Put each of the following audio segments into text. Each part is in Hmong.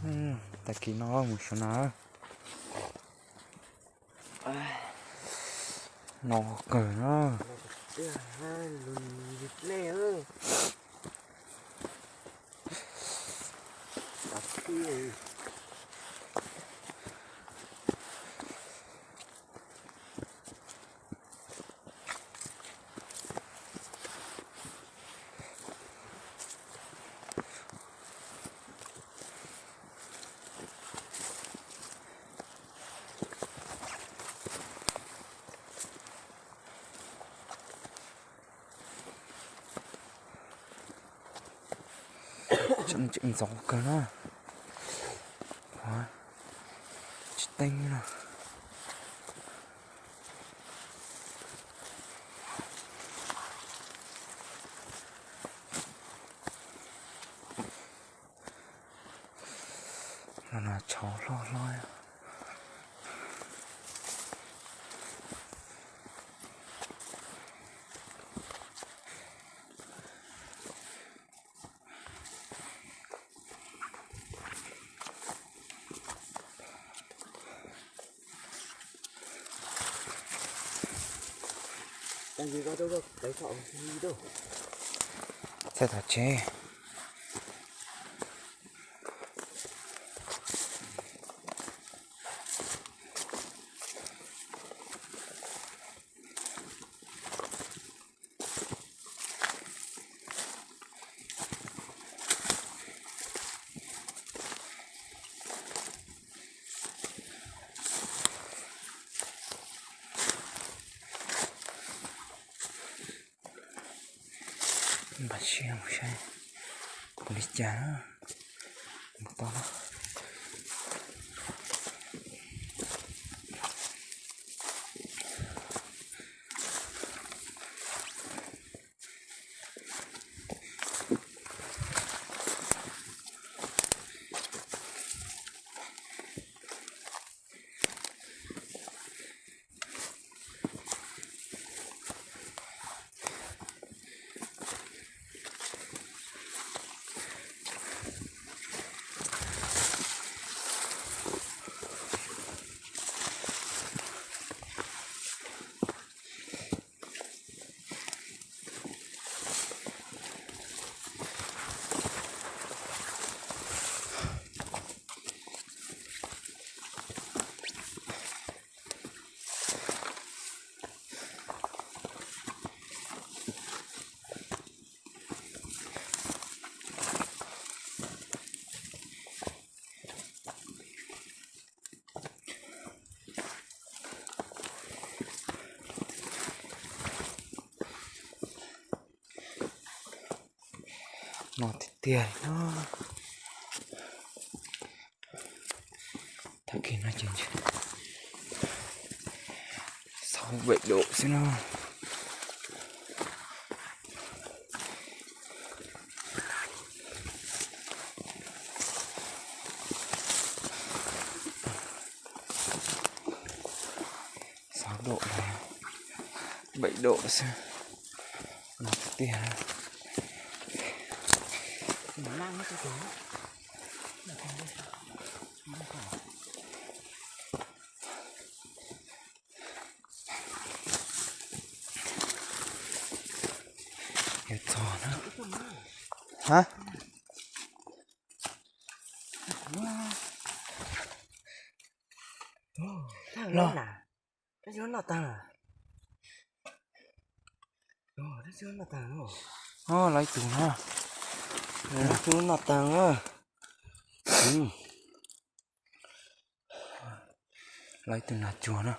Tag kis no mus saum no. No kawg na. Tseem ntxov kawg na. Tsis teeb na. Los no tshauv hlob hlob. Txaij tom tsev. Npaj siab mus saib puas li cas na. Mus tau na. No tiag tiag no. Tag kis no ces xaus beem dom xwb no. Xaus dom, beem dom xwb. No tiag. Yuav txog na. Ha? Los. Los ib tug na. Los ib tug nas cuag na.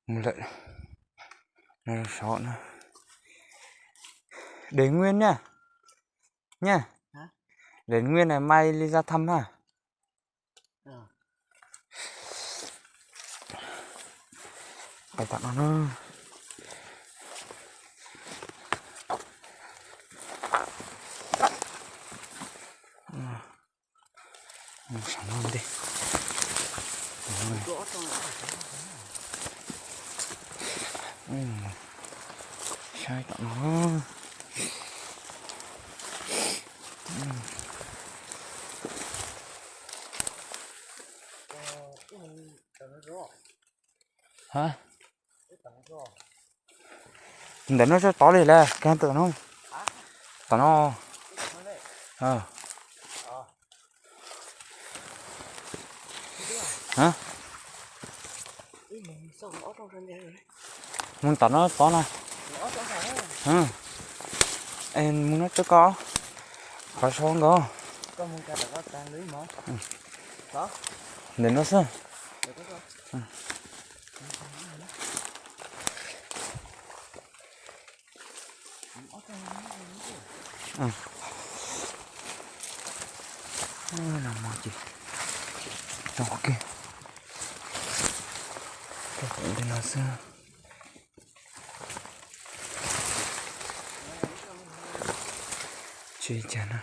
Mus lawm. No saud na. Để nguyên nha. Nha. Để nguyên này mai Lisa thăm ha. Pais tom no na. Mus saum no ntej. Tom no. Ntawm no tso tod li lawm, kag tom no. Tom no. Mus tom no tod na. Mus no tso ko. Qhov so nkaus. Ntawm no xwb. Nag hmo ces tso qhov kiag, tso qhov ntawm no xwb. Tsis cas na,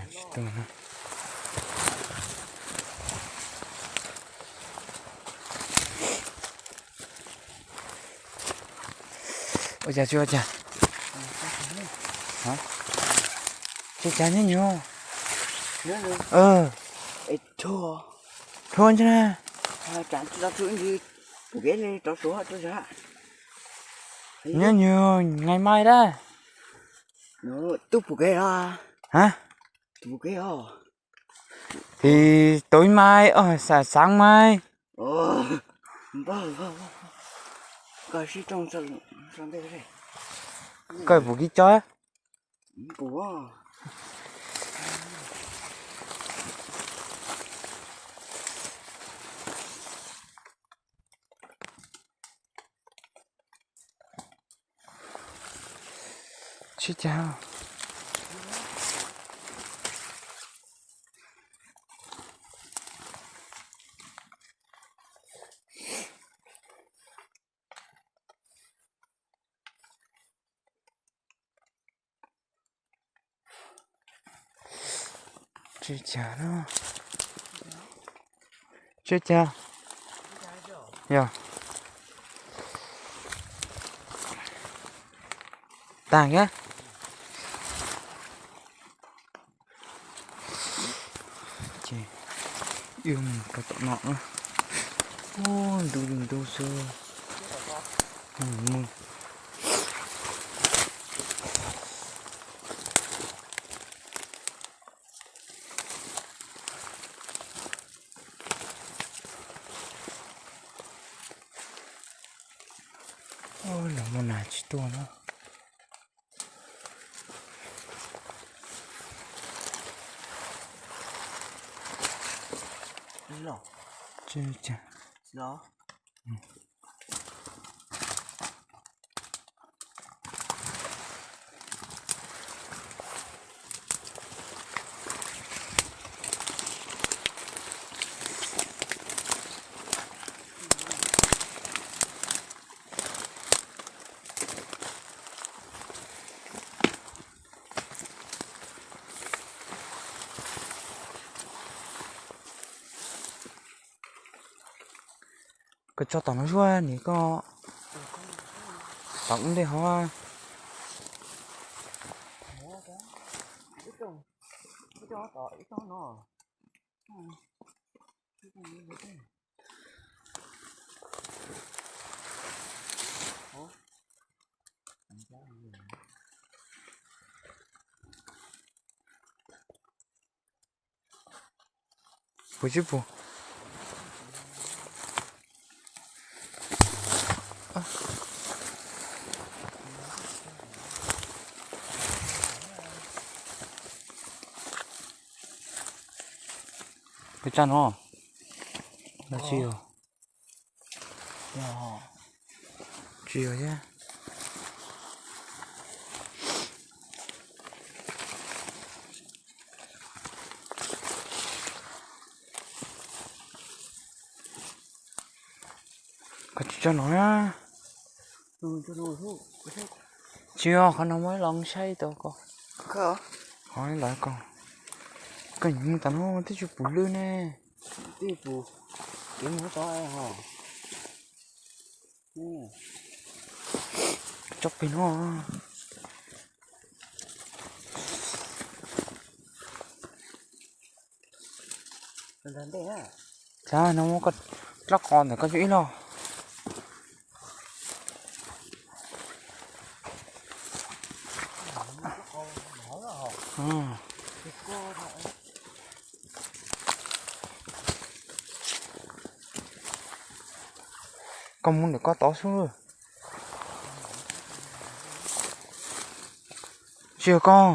tsis tuaj na. Ua cas tsis ua cas? Tsis cas nyob nyuag. Rhuav ntsi na. Nyob nyuag nqaij mai dab. Tub pum kev os. Hab? Pum kev os. Tis tub ib mai, xav xaav mai. Koj sib rooj, koj pum kev cov. Tsis cas. Tsis cas no. Tsis cas. Yog. Tag thiab. Ces wb mus rau tom no na. Ub, ntu li ntu xwb. Los muaj nas tsis tuaj na. Tsis cas. Koj tso tom no zuaj nim koj. Tom ub ntej hov. Puas tsis pum? Peb tsa no. Tsis yog thiab. Koj tsis tso no na. Tsis yog, qhov no muab los saib tau ko. Qhov los ko. Koj mus tom no twb tsis pum lwj ne. Twb pum kev mus tod ho. Tsob pem no. Txav, no muab koj dlab qos ntawm koj cuj ib log. Koj mus ntawm koj tod xwb. Tsis yog koj.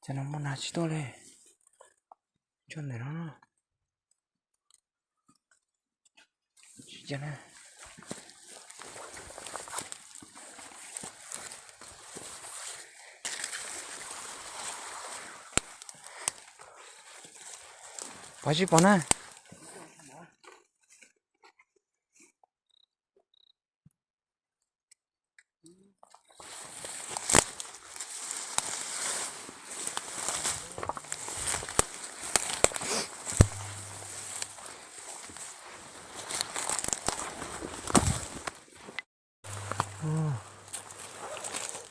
Cov no muaj nag tsis tuaj li. Tso ntawm no. Pov tsis pom na.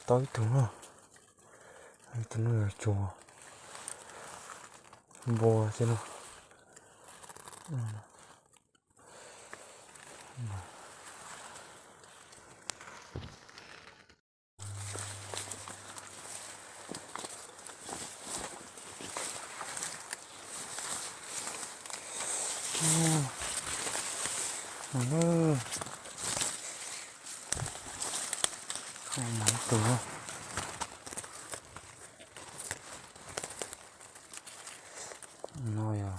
Tau ib tug no, ib tug no yog tsuag npua xwb no. No yog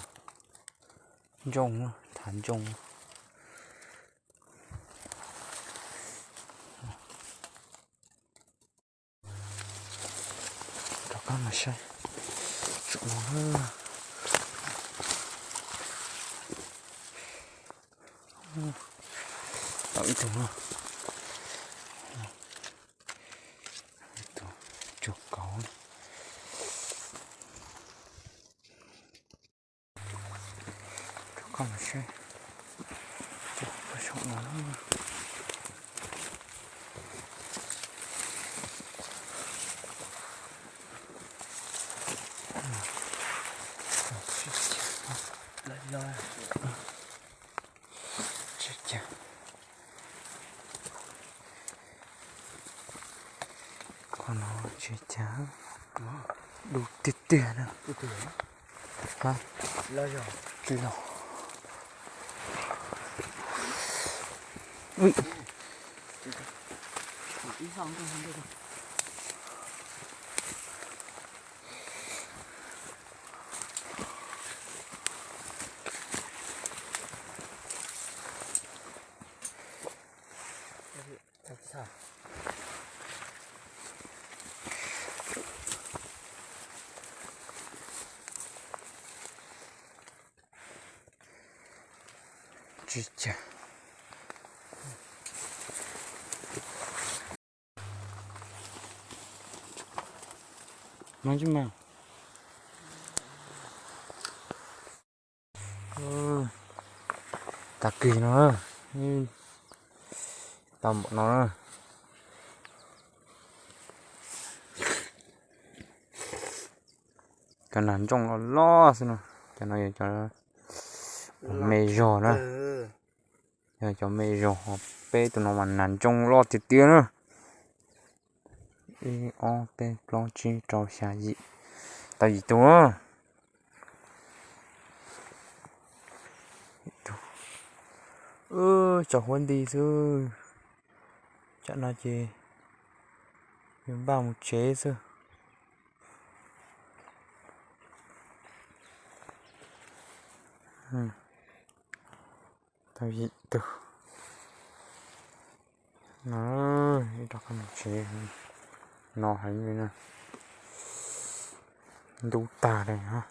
ntsooj, thav ntsooj. Rov qab mus saib saum no. Tau ib tug no. Ib tug tsuag kauv. Rov qab mus saib saum no. Tsis cas. Qhov no tsis cas. Du tiag tiag na. Tsis los. Tsis cas. Tag kis no, tau npaum no na. Cov nas ntsooj loj loj xwb no, cov no yog cov me zog na. Yog cov me zog, peb tus no mas nas ntsooj loj tiag tiag na. Ib ob peb plaub tsib rau xya yim, tau yim tug. Tso huab nti xwb, tsam no ces yuav npaj mus tsev xwb. Tau yim tug. No, ib rov qab mus tsev, no heev li na, ntub tag li os.